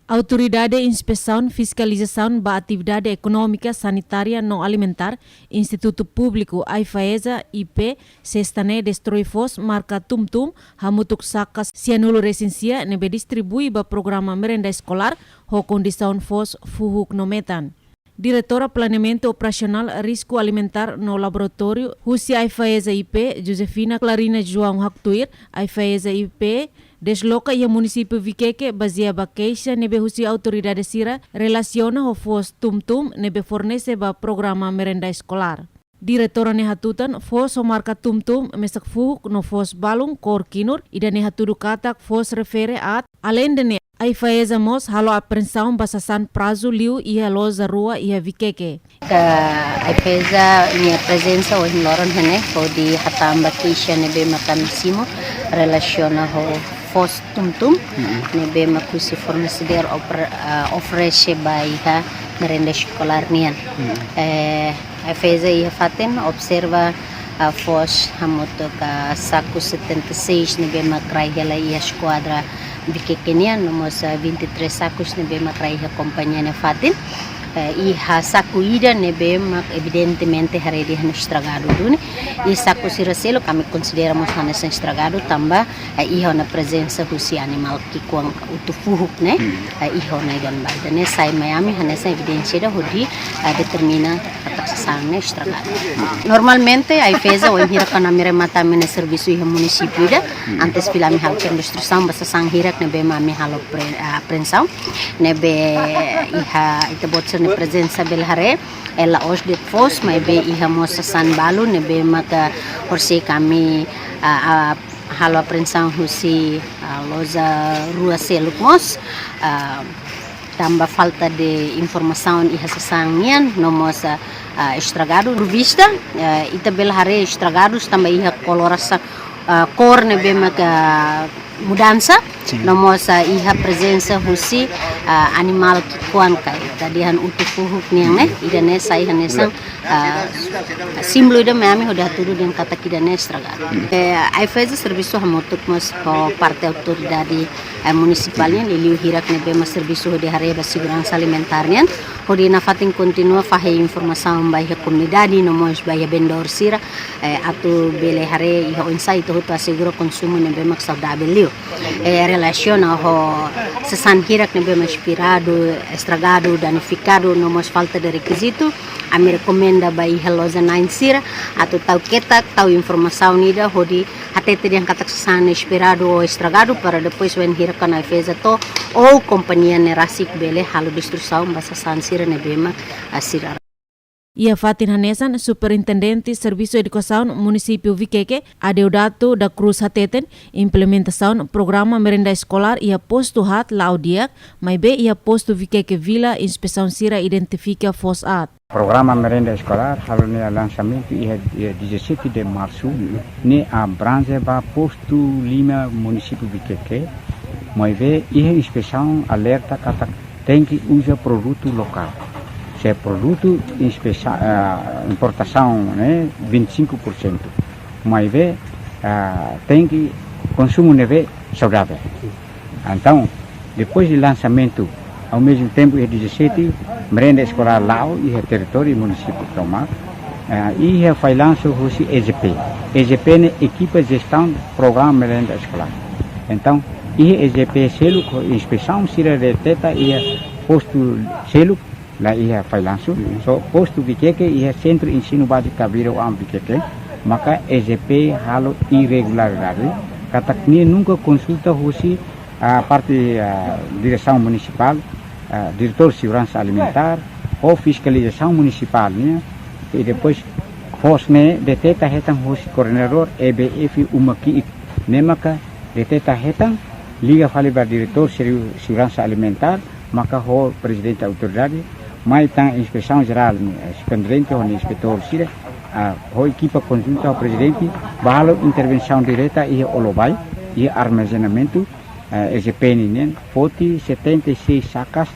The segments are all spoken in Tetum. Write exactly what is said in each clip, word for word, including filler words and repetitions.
Autoridade Inspesaun Fiskalizasaun ba Atividade Ekonómika, Sanitária no Alimentár, Institutu Públiku AIFAESA I P, sesta ne'e destroi foos marka Tum Tum, hamutuk sakas sianulu resin sia ne'ebé distribui ba programa merenda eskolár, ho kondisaun foos fuhuk no metan. Diretora Planeamentu Operasionál Risku Alimentár no Laboratóriu husi AIFAESA I P, Josefina Clarina João haktuir, AIFAESA I P desloka iha munisípiu Vikeke bazeia ba keixa ne'ebé husi autoridade sira relasiona ho foos Tum Tum ne'ebé fornese ba programa merenda eskolár. Diretora ne'e hatutan, foos ho marka Tum Tum mesak fuhuk no foos balun kór kinur, ida-ne'e hatudu katak foos refere aat. Aleinde ne'e, AIFAESA mós halo apreensaun ba sasán prazu liu iha loja rua iha Vikeke. Ka AIFAESA nia prezensa ohin loron iha ne'e, hodi hatán ba keixa ne'ebé mak ami simu relasiona ho foos Tum Tum, ne'ebé mak husi fornesedór ofer-, ah, oferese ba iha merenda eskolár nian. Eh, AIFAESA iha fatin observa, ah, foos hamutuk saku setenta e seis ne'ebé mak rai hela iha eskuadra Vikeke nian, no mós, ah, vinte e três sakus ne'ebé mak rai iha kompañia nia fatin. Eh, iha saku ida ne'ebé mak evidentemente haree dehan estragadu duni. I saku sira seluk ami konsidera mós hanesan estragadu tanba, eh, iha ona prezensa husi animál ki'ikoan utu fuhuk ne'e, eh, iha ona ikan baida ne'e sai mai ami hanesan evidénsia ida hodi, eh, determina katak sasán ne'e estragadu. Normalmente, AIFAESA ohin hirak ona ami remata ami-nia servisu iha munisípiu ida, antes fila ami halo kermu instrusaun ba sasán hirak ne'ebé mak ami halo pre-, ah, apreensaun, ne'ebé iha ita-boot sira-nia prezensa bele haree, eh, la'ós de'it foos, maibé iha mós sasán balu ne'ebé maka horisehik ami, ah, ah, halo apreensaun husi, ah, loja rua seluk mós, ah, tanba falta de informasaun iha sasán nian, no mós, ah, ah, estragadu. Por vista, ah, ita bele haree estragadus tanba iha kolorasaun, ah, kór ne'ebé maka mudansa, no mós, ah, iha prezensa husi, ah, animál ki'ikoan ka ita dehan utu fuhuk nian ne'e, ida-ne'e sai hanesan, ah, símbolu ida mai ami hodi hatudu dehan katak ida-ne'e estragadu. Eh, AIFAESA servisu hamutuk mós ho parte autoridade, eh, munisipál nian, liuliu hirak ne'ebé mak servisu hodi haree ba seguransa alimentár nian, hodi nafatin kontinua fahe informasaun ba iha komunidade, no mós ba iha vendedór sira, eh, atu bele haree iha oinsá ita hotu asegura konsumu ne'ebé mak saudavel liu. Eh, relasiona ho sasán hirak ne'ebé mak inspiradu, estragadu, danifikadu, no mós falta de rekizitu, ami rekomenda ba iha loja na'in sira atu tau ketak, tau informasaun ida hodi hatete dehan katak sasán ne'e inspiradu ou estragadu, para depois wainhira kona AIFAESA to'o ou kompañia ne'e rasik bele halo destruisaun ba sasán sira ne'ebé mak, ah, sira. Iha fatin hanesan, Superintendente Servisu Edukasaun Munisípiu Vikeke, Adeodato da Cruz hateten, implementasaun programa merenda eskolár iha postu haat la'o di'ak, maibé iha postu Vikeke Vila inspesaun sira identifika foos aat. Programa merenda eskolár halo nia lansamentu iha, iha dezassete de março, ne'e abranje ba postu lima munisípiu Vikeke, maibé iha inspesaun alerta katak tenke uza produtu lokál. Se produtu inspesa-, ah, importasaun ne'e vinte e cinco por cento, maibé, ah, tenke konsumu ne'ebé saudavel. Entaun, depois de lansamentu, ao mesmo tempo, iha dezassete, merenda eskolár la'o iha territóriu munisípiu tomak, eh, iha failansu husi E G P. E G P ne'e ekipa jestaun programa merenda eskolár. Entaun, iha E G P seluk, inspesaun sira deteta iha postu seluk, la iha failansu, só postu Vikeke iha Sentru Ensinu Báziku Kabiro Am Vikeke, maka E G P halo irregularidade, katak nia nunka konsulta husi, ah, parte, ah, diresaun munisipál, ah, diretór seguransa alimentár, ho fiskalizasaun munisipál nian, i depois foos ne'e deteta hetan husi koordenadór E B F Uma Ki'ik, ne'e maka deteta hetan, liga fali ba diretór segu-, seguransa alimentár, maka ho prezidente autoridade, mai tan inspesaun jerál nian, eh, superintendente ho nia inspetór sira, ah, ho ekipa konjunta ho prezidente, ba halo intervensaun direta iha Olobai, iha armazenamentu, eh, E G P nian, foti setenta e seis sakas,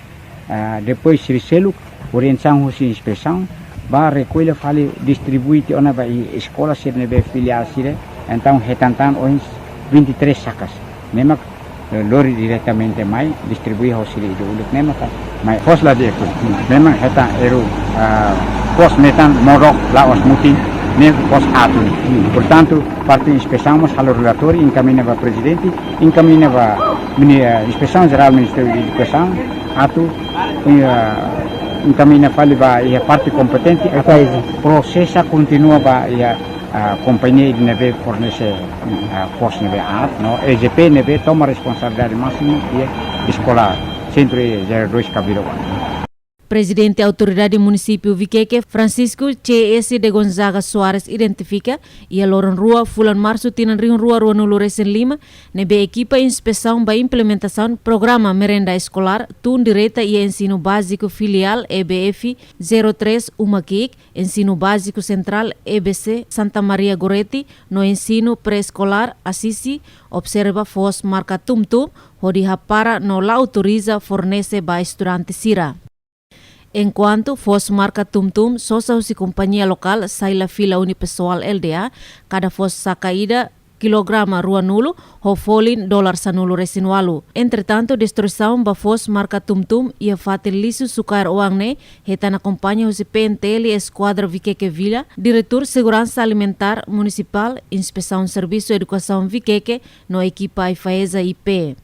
ah, depois sira seluk, orientasaun husi inspesaun, ba rekolla fali distribui tiha ona ba iha eskola sira ne'ebé filiál sira, entaun hetan tan ohin vinte e três sakas. Ne'e mak Lori diretamente mai distribui hosi ida uluk ne'e maka mai foos la di'ak. Memang hetan erru, ah, foos ne'e tan morok la'ós mutin ne'e foos aat. Portantu, parte inspesaun mós halo relatóriu enkamiña ba prezidente, enkamiña ba mini-, ah, Inspesaun Jerál Ministériu Edukasaun atu, ah, enkamiña fali ba iha parte kompetente atu prosesa kontinua ba iha, ah, kompañia ida ne'ebé fornese, ah, foos ne'ebé aat, no E G P ne'ebé toma responsabilidade másimu iha eskola Sentru Zero Dois Kabiroban. Prezidente Autoridade Munisípiu Viqueque, Francisco C S de Gonzaga Soares, identifika iha loron rua fulan Marsu tinan rihun rua ruanulu resin lima ne'ebé ekipa inspesaun ba implementasaun programa merenda eskolár tun direta iha ensinu báziku filiál E B F zero três Uma Ki'ik, ensinu báziku sentrál E B C Santa Maria Goretti, no ensinu pré-eskolár Assisi, observa foos marka tum-tum hodi hapara no la autoriza fornese ba estudante sira. Enkuantu foos marka tum-tum sosa husi kompañia lokál Saila Fila Unipessoal Lda, kada foos saka ida kilograma ruanulu ho folin dolar sanulu resin ualu. Entretantu, destruisaun ba foos marka tum-tum iha fatin lixu sukaer oan ne'e hetan akompaña husi P N T L Eskuadra Viqueque Vila, Diretór Seguransa Alimentár Munisipál, Inspesaun Servisu Edukasaun Viqueque, no ekipa AIFAESA I P.